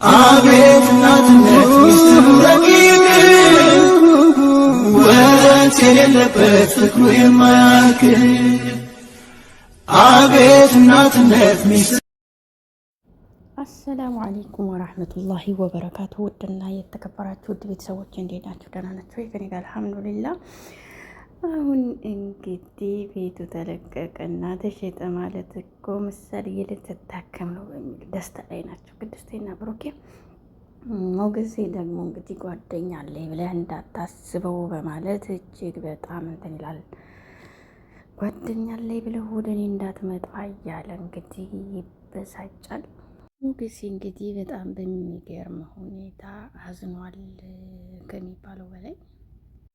አቤት እናትነት ሚስጥሩ ረቂቅ፣ ወረት የሌለበት ፍቅሩ የማያልቅ፣ አቤት እናትነት ሚስጥሩ። السلام عليكم ورحمة الله وبركاته። ውድና የተከበራችሁ ውድ ቤተሰቦች እንዴት ናችሁ? ደህና ናችሁ ወይ? ከእኔ ጋር الحمد لله። አሁን እንግዲህ ቤቱ ተለቀቀና ተሸጠ ማለት እኮ ምሳሌ ልትታከም ነው በሚል ደስታ ላይ ናቸው ቅድስቴና ብሩኬ። ሞገሴ ደግሞ እንግዲህ ጓደኛ አለኝ ብለህ እንዳታስበው በማለት እጅግ በጣም እንትን ይላል። ጓደኛ አለኝ ብለህ ወደ እኔ እንዳትመጣ እያለ እንግዲህ ይበሳጫል። ሞገሴ እንግዲህ በጣም በሚገርም ሁኔታ አዝኗል ከሚባለው በላይ።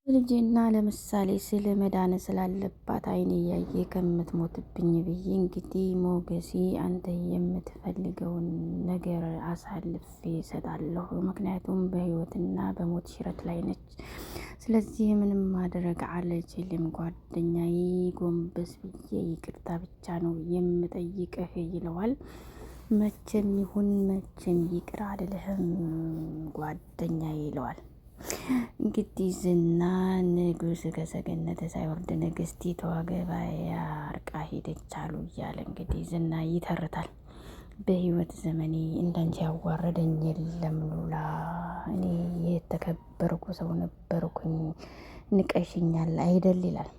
ልጄና ለምሳሌ ስል መዳን ስላለባት አይን እያየ ከምትሞትብኝ ብዬ እንግዲህ ሞገሴ አንተ የምትፈልገውን ነገር አሳልፌ እሰጣለሁ። ምክንያቱም በህይወትና በሞት ሽረት ላይ ነች። ስለዚህ ምንም ማድረግ አልችልም። ጓደኛዬ ጎንበስ ብዬ ይቅርታ ብቻ ነው የምጠይቅህ ይለዋል። መቼም ይሁን መቼም ይቅር አልልህም ጓደኛዬ ይለዋል። እንግዲህ ዝና ንጉስ ከሰገነተ ሳይወርድ ንግስቲቷ ገበያ አርቃ ሄደች አሉ እያለ እንግዲህ ዝና ይተርታል። በህይወት ዘመኔ እንዳንቺ ያዋረደኝ የለም ሉላ፣ እኔ የተከበርኩ ሰው ነበርኩኝ፣ ንቀሽኛል አይደል ይላል።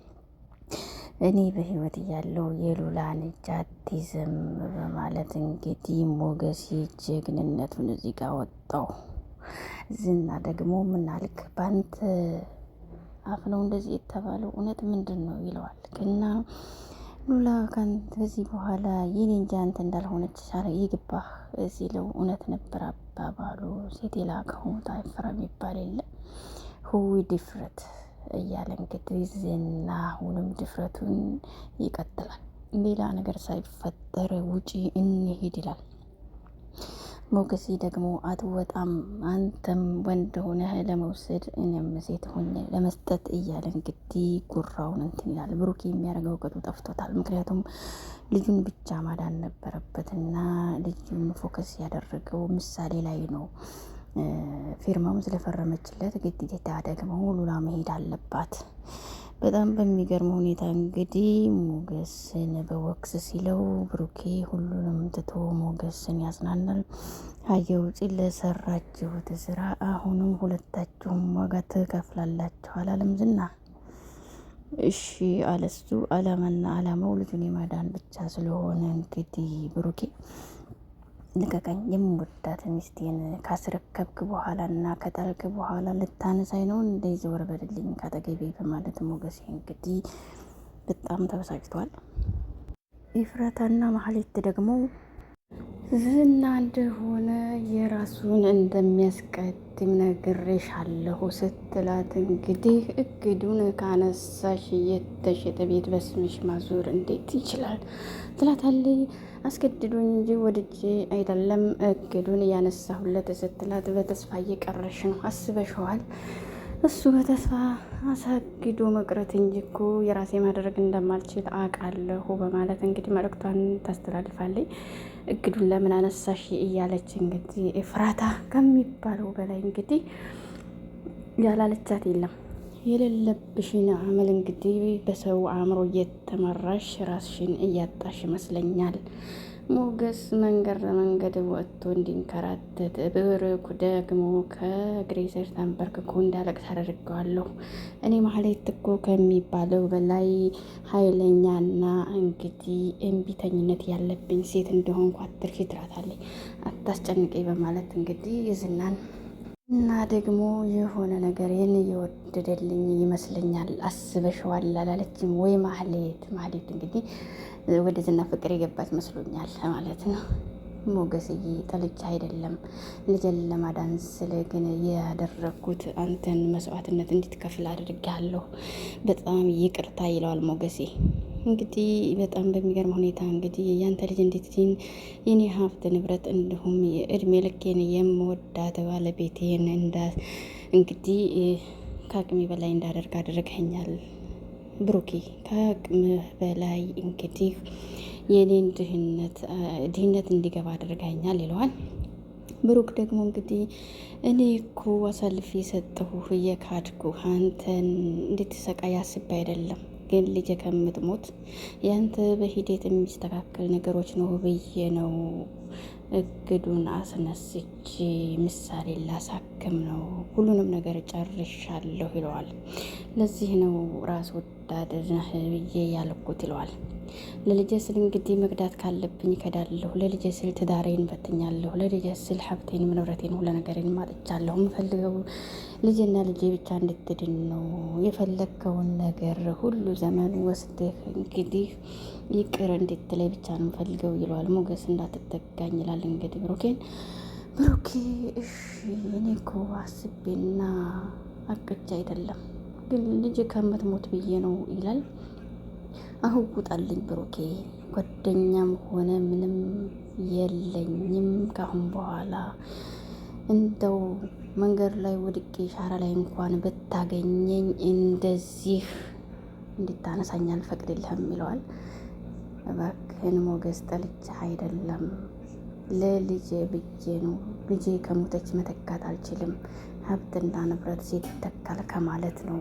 እኔ በህይወት እያለሁ የሉላን እጅ አትይዝም በማለት እንግዲህ ሞገስ ጀግንነቱን እዚህ ጋር ወጣው። ዝና ደግሞ ምናልክ በአንተ አፍ ነው እንደዚህ የተባለው እውነት ምንድን ነው ይለዋል። እና ሉላ ከዚህ በኋላ የኔ እንጂ አንተ እንዳልሆነች ይግባህ ሲለው እውነት ነበር አባባሉ። ሴት የላከው አይፈራም ይባል የለ ሁዊ ድፍረት እያለ እንግዲህ ዝና አሁንም ድፍረቱን ይቀጥላል። ሌላ ነገር ሳይፈጠር ውጪ እንሄድ ይላል። ሞገሴ ደግሞ አትወጣም፣ አንተም ወንድ ሆነህ ለመውሰድ እኔም ሴት ሆኜ ለመስጠት እያለ እንግዲህ ጉራውን እንትን ይላል። ብሩክ የሚያደርገው ቅጡ ጠፍቶታል። ምክንያቱም ልጁን ብቻ ማዳን ነበረበትና ልጁን focus ያደረገው ምሳሌ ላይ ነው። ፊርማውን ስለፈረመችለት ግዴታ ደግሞ ሉላ መሄድ አለባት። በጣም በሚገርም ሁኔታ እንግዲህ ሞገስን በወክስ ሲለው ብሩኬ ሁሉንም ትቶ ሞገስን ያጽናናል። አየው ውጪ ለሰራችሁት ስራ አሁንም ሁለታችሁም ዋጋ ትከፍላላችሁ አላለም ዝና? እሺ አለሱ። አላማና አላማው ልጁን የማዳን ብቻ ስለሆነ እንግዲህ ብሩኬ ልቀቀኝ፣ የምወዳት ሚስቴን ካስረከብክ በኋላ እና ከጠልክ በኋላ ልታነሳኝ ነው እንደ ዘወር በልልኝ ካጠገቤ በማለት ሞገሴ እንግዲህ በጣም ተበሳጭቷል። ኤፍራታና ማህሌት ደግሞ ዝና እንደሆነ የራሱን እንደሚያስቀድም ነግሬሻለሁ ስትላት እንግዲህ እግዱን ካነሳሽ የተሸጠ ቤት በስምሽ ማዞር እንዴት ይችላል ትላታለች። አስገድዱኝ እንጂ ወድጄ አይደለም እግዱን እያነሳሁለት ስትላት በተስፋ እየቀረሽ ነው አስበሽዋል እሱ በተስፋ አሳግዶ መቅረት እንጂ እኮ የራሴ ማድረግ እንደማልችል አውቃለሁ በማለት እንግዲህ መልእክቷን ታስተላልፋለች። እግዱን ለምን አነሳሽ እያለች እንግዲህ ኤፍራታ ከሚባለው በላይ እንግዲህ ያላለቻት የለም። የሌለብሽን አመል እንግዲህ በሰው አእምሮ እየተመራሽ ራስሽን እያጣሽ ይመስለኛል። ሞገስ መንገድ ለመንገድ ወጥቶ እንዲንከራተት ብሩክ ደግሞ ከእግሬ ስር ተንበርክኮ እንዳለቅስ አደርገዋለሁ። እኔ ማህሌት እኮ ከሚባለው በላይ ኃይለኛና እንግዲህ እምቢተኝነት ያለብኝ ሴት እንደሆንኩ አትርሺ ትላታለች። አታስጨንቄ በማለት እንግዲህ ዝናን እና ደግሞ የሆነ ነገሬን እየወደደልኝ ይመስለኛል። አስበሽዋል አላለችም ወይ ማህሌት? ማህሌት እንግዲህ ወደ ዝና ፍቅር የገባት መስሎኛል ማለት ነው። ሞገስዬ ጠልቻ አይደለም ልጄን ለማዳን ስል ግን ያደረግኩት አንተን መስዋዕትነት እንድትከፍል አድርጌያለሁ፣ በጣም ይቅርታ ይለዋል ሞገሴ። እንግዲህ በጣም በሚገርም ሁኔታ እንግዲህ ያንተ ልጅ እንዴት ሲን የኔ ሀብት ንብረት እንዲሁም የእድሜ ልኬን የምወዳት ባለቤቴን እንዳ እንግዲህ ከአቅሜ በላይ እንዳደርግ አድርገኛል። ብሩኬ ከአቅምህ በላይ እንግዲህ የኔን ድህነት ድህነት እንዲገባ አድርገኛል ይለዋል። ብሩክ ደግሞ እንግዲህ እኔ እኮ አሳልፌ የሰጠሁህ እየካድኩህ አንተን እንድትሰቃይ አስቤ አይደለም፣ ግን ልጄ ከምትሞት ያንተ በሂደት የሚስተካከል ነገሮች ነው ብዬ ነው እግዱን አስነስቼ ምሳሌ ላሳክም ነው፣ ሁሉንም ነገር ጨርሻለሁ ይለዋል። ለዚህ ነው ራስ ወዳድ ነህ ብዬ ያልኩት ይለዋል። ለልጄ ስል እንግዲህ መግዳት ካለብኝ እከዳለሁ። ለልጄ ስል ትዳሬን በትኛለሁ። ለልጄ ስል ሀብቴን፣ ንብረቴን፣ ሁለ ነገሬን ማጥቻለሁ። የምፈልገው ልጄና ልጄ ብቻ እንድትድን ነው። የፈለግከውን ነገር ሁሉ ዘመን ወስደህ እንግዲህ ይቅር እንድትለይ ብቻ ነው የምፈልገው ይለዋል። ሞገስ እንዳትጠጋኝ ይላል እንግዲህ ብሩኬን። ብሩኬ እሺ እኔ እኮ አስቤና አቅጄ አይደለም ግን ልጅ ከምትሞት ብዬ ነው ይላል። አሁን ውጣልኝ ብሩኬ፣ ጓደኛም ሆነ ምንም የለኝም ካሁን በኋላ እንደው መንገድ ላይ ወድቄ ሻራ ላይ እንኳን ብታገኘኝ እንደዚህ እንድታነሳኝ አልፈቅድልህም ይለዋል። እባክህን ሞገስ ጠልቼህ አይደለም ለልጄ ብዬ ነው። ልጄ ከሞተች መተካት አልችልም። ሀብትና ንብረት ሴት ይተካል ከማለት ነው።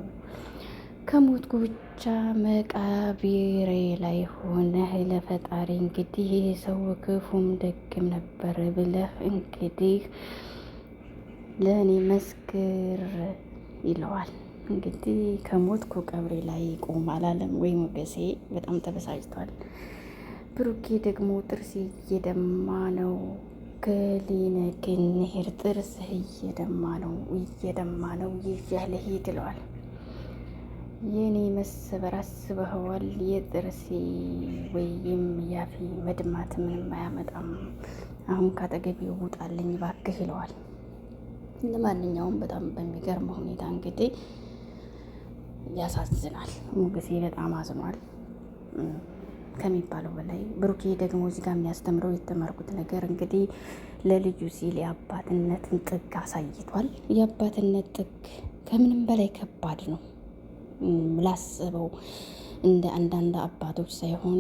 ከሞትኩ ብቻ መቃብሬ ላይ ሆነህ ለፈጣሪ እንግዲህ ሰው ክፉም ደግም ነበር ብለህ እንግዲህ ለእኔ መስክር ይለዋል። እንግዲህ ከሞትኩ ቀብሬ ላይ ቆም አላለም ወይ ሞገሴ? በጣም ተበሳጭቷል። ብሩኬ ደግሞ ጥርሴ እየደማ ነው፣ ክሊኒክ እንሂድ፣ ጥርስህ እየደማ ነው፣ እየደማ ነው፣ ይዤህ ልሂድ ይለዋል። የኔ መሰበር አስበኸዋል? የጥርሴ ወይም ያፌ መድማት ምንም አያመጣም። አሁን ካጠገቤ ውጣልኝ ባክህ ይለዋል። ለማንኛውም በጣም በሚገርም ሁኔታ እንግዲህ ያሳዝናል። ሞገሴ በጣም አዝኗል ከሚባለው በላይ። ብሩኬ ደግሞ እዚህ ጋር የሚያስተምረው የተማርኩት ነገር እንግዲህ ለልጁ ሲል የአባትነትን ጥግ አሳይቷል። የአባትነት ጥግ ከምንም በላይ ከባድ ነው። ላስበው እንደ አንዳንድ አባቶች ሳይሆን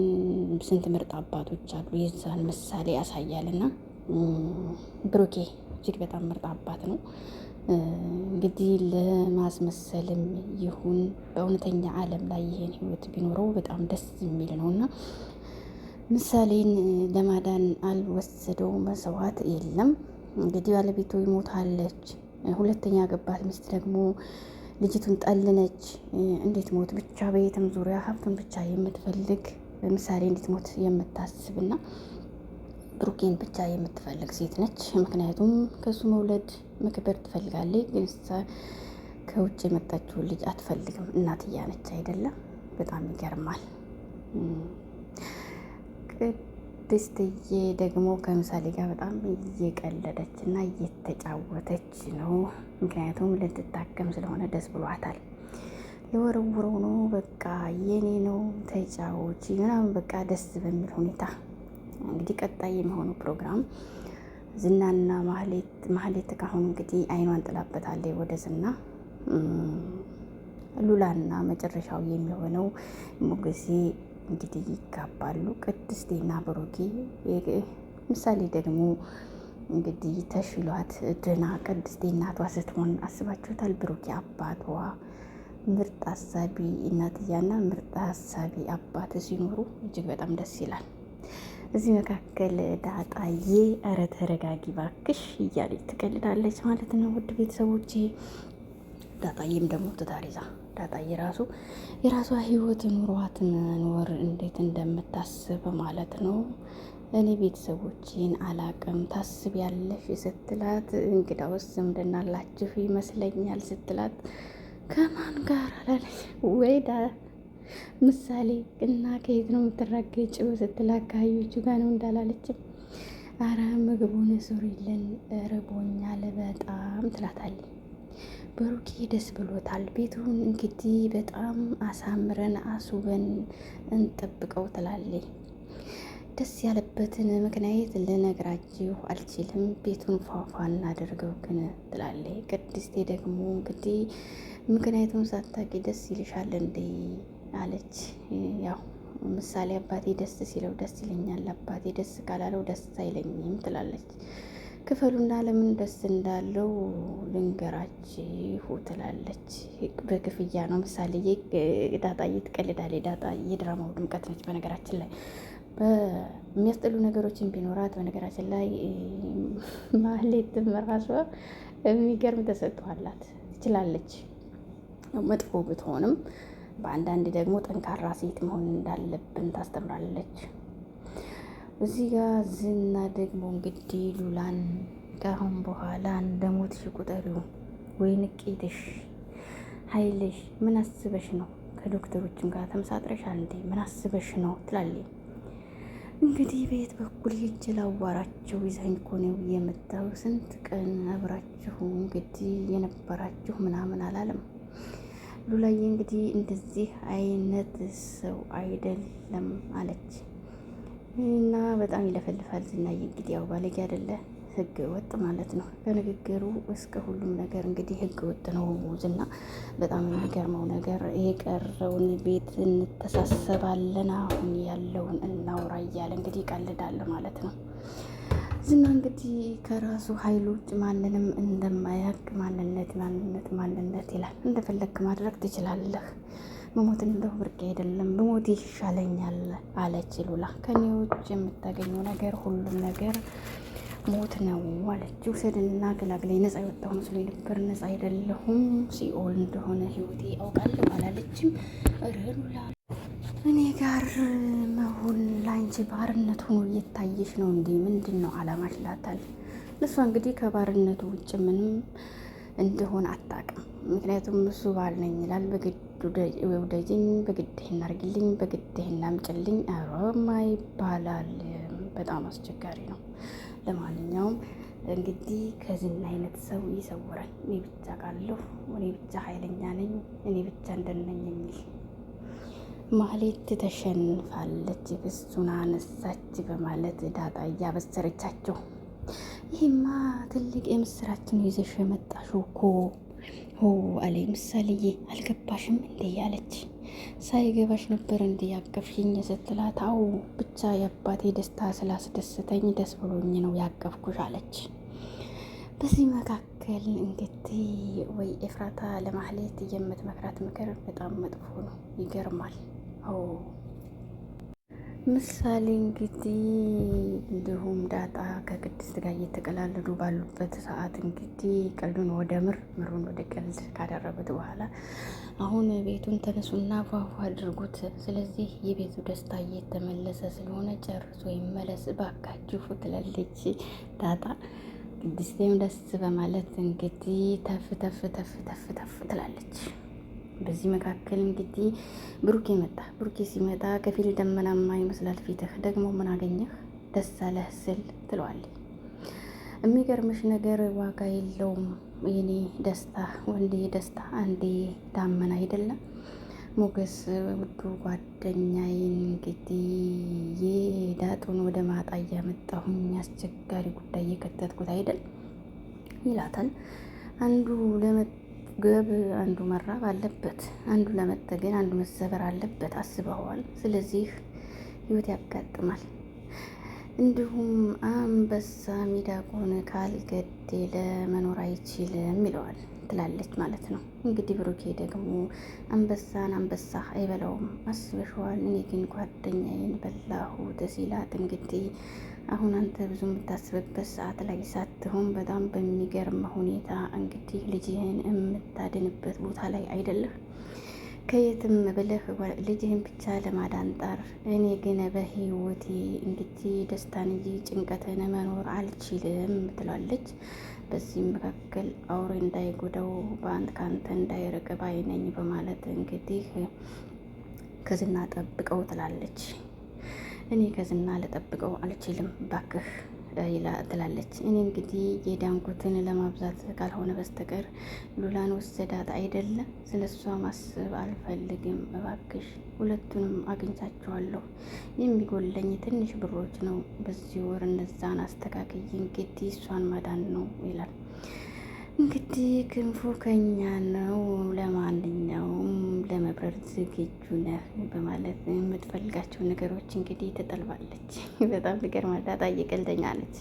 ስንት ምርጥ አባቶች አሉ። የዛን ምሳሌ ያሳያልና ብሩኬ እጅግ በጣም ምርጥ አባት ነው። እንግዲህ ለማስመሰልም ይሁን በእውነተኛ ዓለም ላይ ይሄን ህይወት ቢኖረው በጣም ደስ የሚል ነው እና ምሳሌን ለማዳን አልወሰደው መስዋዕት የለም። እንግዲህ ባለቤቱ ይሞታለች። ሁለተኛ ገባት ሚስት ደግሞ ልጅቱን ጠልነች እንዴት ሞት ብቻ በየትም ዙሪያ ሀብቱን ብቻ የምትፈልግ ምሳሌ እንዴት ሞት የምታስብና ብሩኬን ብቻ የምትፈልግ ሴት ነች። ምክንያቱም ከሱ መውለድ መክበር ትፈልጋለች፣ ግን ከውጭ የመጣችውን ልጅ አትፈልግም። እናትያ ነች አይደለም? በጣም ይገርማል። ቅድስትዬ ደግሞ ከምሳሌ ጋር በጣም እየቀለደች እና እየተጫወተች ነው። ምክንያቱም ልትታከም ስለሆነ ደስ ብሏታል። ለወረውረው ነው በቃ የኔ ነው ተጫዎች ምናምን በቃ ደስ በሚል ሁኔታ እንግዲህ ቀጣይ የሚሆነው ፕሮግራም ዝናና ማህሌት፣ ማህሌት ካሁን እንግዲህ አይኗን ጥላበታለች ወደ ዝና። ሉላና መጨረሻው የሚሆነው ሞገሴ እንግዲህ ይጋባሉ። ቅድስቴና ብሩኬ ምሳሌ ደግሞ እንግዲህ ተሽሏት ድና ቅድስቴ እናቷ ስትሆን አስባችሁታል? ብሩኬ አባቷ ምርጥ አሳቢ እናትያና ምርጥ አሳቢ አባት ሲኖሩ እጅግ በጣም ደስ ይላል። እዚህ መካከል ዳጣዬ ኧረ ተረጋጊ ባክሽ እያለች ትቀልዳለች ማለት ነው። ውድ ቤተሰቦቼ ዳጣዬም ደግሞ ትዳር ይዛ ዳጣዬ ራሱ የራሷ ህይወት ኑሯት መኖር እንዴት እንደምታስብ ማለት ነው። እኔ ቤተሰቦቼን አላቅም ታስቢያለሽ ስትላት፣ እንግዳውስ ዝምድና አላችሁ ይመስለኛል ስትላት፣ ከማን ጋር አላለች ወይ ምሳሌ እና ከየት ነው የምትራገጭው ስትላት፣ ከአህዮቹ ጋር ነው እንዳላለችም፣ አረ ምግቡን ሱሪልን ርቦኛል በጣም ትላታለች። ብሩኬ ደስ ብሎታል። ቤቱን እንግዲህ በጣም አሳምረን አስውበን እንጠብቀው ትላለች። ደስ ያለበትን ምክንያት ልነግራችሁ አልችልም። ቤቱን ፏፏ እናደርገው ግን ትላለች። ቅድስቴ ደግሞ እንግዲህ ምክንያቱም ሳታውቂ ደስ ይልሻል እንዴ አለች። ያው ምሳሌ አባቴ ደስ ሲለው ደስ ይለኛል፣ አባቴ ደስ ካላለው ደስ አይለኝም ትላለች። ክፈሉና ለምን ደስ እንዳለው ልንገራችሁ ትላለች። በክፍያ ነው። ምሳሌ ዳጣዬ ትቀልዳለች። ዳጣ የድራማው ድምቀት ነች። በነገራችን ላይ በሚያስጠሉ ነገሮችን ቢኖራት በነገራችን ላይ ማህሌትም ራሷ የሚገርም ተሰጥቷላት ትችላለች። መጥፎ ብትሆንም በአንዳንድ ደግሞ ጠንካራ ሴት መሆን እንዳለብን ታስተምራለች። እዚህ ጋር ዝና ደግሞ እንግዲህ ሉላን ከአሁን በኋላ እንደ ሞትሽ ቁጠሪው ወይ ንቄትሽ ኃይልሽ ምን አስበሽ ነው? ከዶክተሮችም ጋር ተመሳጥረሻል እንዴ? ምን አስበሽ ነው ትላለች። እንግዲህ በየት በኩል ሄጄ ላዋራቸው? ይዘኸኝ እኮ ነው የመጣው። ስንት ቀን አብራችሁ እንግዲህ የነበራችሁ ምናምን አላለም። ሉላዬ እንግዲህ እንደዚህ አይነት ሰው አይደለም አለች እና በጣም ይለፈልፋል ዝናዬ። እንግዲህ ያው ባለጌ አይደለ ህገ ወጥ ማለት ነው። ከንግግሩ እስከ ሁሉም ነገር እንግዲህ ህገ ወጥ ነው ዝና። በጣም የሚገርመው ነገር የቀረውን ቤት እንተሳሰባለን፣ አሁን ያለውን እናውራ እያለ እንግዲህ ይቀልዳል ማለት ነው። ዝና እንግዲህ ከራሱ ኃይል ውጭ ማንንም እንደማያውቅ ማንነት ማንነት ማንነት ይላል። እንደፈለግክ ማድረግ ትችላለህ። መሞት እንደው ብርቅ አይደለም፣ ብሞት ይሻለኛል አለች ሉላ። ከኔ ውጭ የምታገኘው ነገር ሁሉም ነገር ሞት ነው አለች። ውሰድና ገላግለኝ፣ ነፃ የወጣሁ መስሎኝ ነበር፣ ነፃ አይደለሁም፣ ሲኦል እንደሆነ ህይወቴ አውቃለሁ አላለችም። ሉላ እኔ ጋር መሆን ለአንቺ ባርነት ሆኖ እየታየሽ ነው እንዴ? ምንድን ነው አላማሽ? ላታል እሷ እንግዲህ ከባርነቱ ውጭ ምንም እንደሆነ አታውቅም። ምክንያቱም እሱ ባል ነኝ ይላል። በግድ ውደጅኝ፣ በግድ ይሄን አድርጊልኝ፣ በግድ ይሄን አምጪልኝ፣ ኧረ ይባላል። በጣም አስቸጋሪ ነው። ለማንኛውም እንግዲህ ከዝና አይነት ሰው ይሰውራል። እኔ ብቻ ቃለሁ፣ እኔ ብቻ ኃይለኛ ነኝ፣ እኔ ብቻ እንደነኝ የሚል ማህሌት ተሸንፋለች፣ ክሱን አነሳች በማለት ዳጣ እያበሰረቻቸው፣ ይህማ ትልቅ የምስራችን ይዘሽ የመጣሽው እኮ ሆ አለ ምሳሌዬ፣ አልገባሽም እንዴ አለች። ሳይገባሽ ነበር እንዴ ያቀፍሽኝ ስትላት፣ አዎ ብቻ የአባቴ ደስታ ስላስደስተኝ ደስ ብሎኝ ነው ያቀፍኩሽ አለች። በዚህ መካከል እንግዲህ ወይ ኤፍራታ ለማህሌት የምትመክራት ምክር በጣም መጥፎ ነው። ይገርማል። ምሳሌ እንግዲህ እንዲሁም ዳጣ ከቅድስት ጋር እየተቀላለዱ ባሉበት ሰዓት እንግዲህ ቀልዱን ወደ ምር ምሩን ወደ ቀልድ ካደረጉት በኋላ አሁን ቤቱን ተነሱና ፏፏ አድርጉት። ስለዚህ የቤቱ ደስታ እየተመለሰ ስለሆነ ጨርሶ ይመለስ ባካችሁ ትላለች ዳጣ። ቅድስቴም ደስ በማለት እንግዲህ ተፍ ተፍ ተፍ ተፍ ተፍ ትላለች። በዚህ መካከል እንግዲህ ብሩኬ መጣ። ብሩኬ ሲመጣ ከፊል ደመናማ ይመስላል ፊትህ፣ ደግሞ ምን አገኘህ ደስ አለህ ስል ትለዋለች። የሚገርምሽ ነገር ዋጋ የለውም የኔ ደስታ፣ ወንዴ ደስታ አንዴ ዳመና አይደለም። ሞገስ ውዱ ጓደኛዬን እንግዲህ የዳጡን ወደ ማጣ እያመጣሁኝ አስቸጋሪ ጉዳይ እየከተትኩት አይደል ይላታል። አንዱ ለመገብ አንዱ መራብ አለበት፣ አንዱ ለመጠገን አንዱ መሰበር አለበት። አስበዋል። ስለዚህ ህይወት ያጋጥማል። እንዲሁም አንበሳ ሚዳቆን ካልገደለ መኖር አይችልም ይለዋል ትላለች ማለት ነው። እንግዲህ ብሩኬ ደግሞ አንበሳን አንበሳ አይበላውም አስበሽዋል፣ እኔ ግን ጓደኛዬን በላሁት ሲላት እንግዲህ አሁን አንተ ብዙ የምታስብበት ሰዓት ላይ ሳትሆን በጣም በሚገርም ሁኔታ እንግዲህ ልጅህን የምታድንበት ቦታ ላይ አይደለህ ከየትም ብለህ ልጅህን ብቻ ለማዳን ጣር። እኔ ግን በህይወቴ እንግዲህ ደስታን እንጂ ጭንቀትን መኖር አልችልም ትላለች። በዚህም መካከል አውሬ እንዳይጎዳው በአንድ ከአንተ እንዳይርቅ ባይነኝ በማለት እንግዲህ ከዝና ጠብቀው ትላለች። እኔ ከዝና ልጠብቀው አልችልም ባክህ ትላለች። እኔ እንግዲህ የዳንኩትን ለማብዛት ካልሆነ በስተቀር ሉላን ወሰዳት አይደለም፣ ስለ እሷ ማሰብ አልፈልግም እባክሽ። ሁለቱንም አግኝቻቸዋለሁ። የሚጎለኝ ትንሽ ብሮች ነው። በዚህ ወር እነዛን አስተካክዬ እንግዲህ እሷን ማዳን ነው ይላል። እንግዲህ ክንፉ ከኛ ነው፣ ለማንኛውም ለመብረር ዝግጁ ነህ በማለት የምትፈልጋቸው ነገሮች እንግዲህ ትጠልባለች። በጣም ትገርማለች። ዳጣ እየቀልደኛ ነች።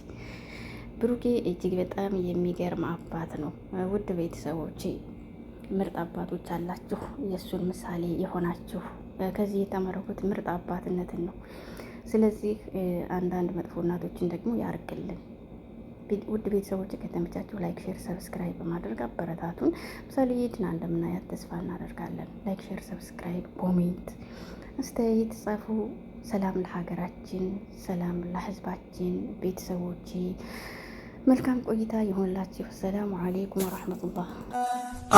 ብሩኬ እጅግ በጣም የሚገርም አባት ነው። ውድ ቤተሰቦቼ፣ ምርጥ አባቶች አላችሁ፣ የእሱን ምሳሌ የሆናችሁ። ከዚህ የተመረኩት ምርጥ አባትነትን ነው። ስለዚህ አንዳንድ መጥፎ እናቶችን ደግሞ ያርቅልን። ውድ ቤተሰቦች፣ ከተመቻችሁ like፣ share፣ subscribe በማድረግ አበረታቱን። ምሳሌ ድና እንደምናያት ተስፋ እናደርጋለን። Like፣ share፣ subscribe፣ comment፣ አስተያየት ጻፉ። ሰላም ለሀገራችን፣ ሰላም ለሕዝባችን። ቤተሰቦቼ፣ መልካም ቆይታ ይሆንላችሁ። ሰላሙ አሌይኩም ወረሕመቱላህ።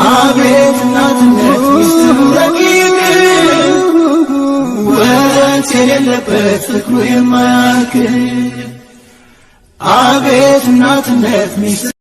አቤት እናትነት ሚስጥሩ ረቂቅ፣ ወረት የሌለበት ፍቅሩ የማያልቅ፣ አቤት እናትነት ሚስጥሩ።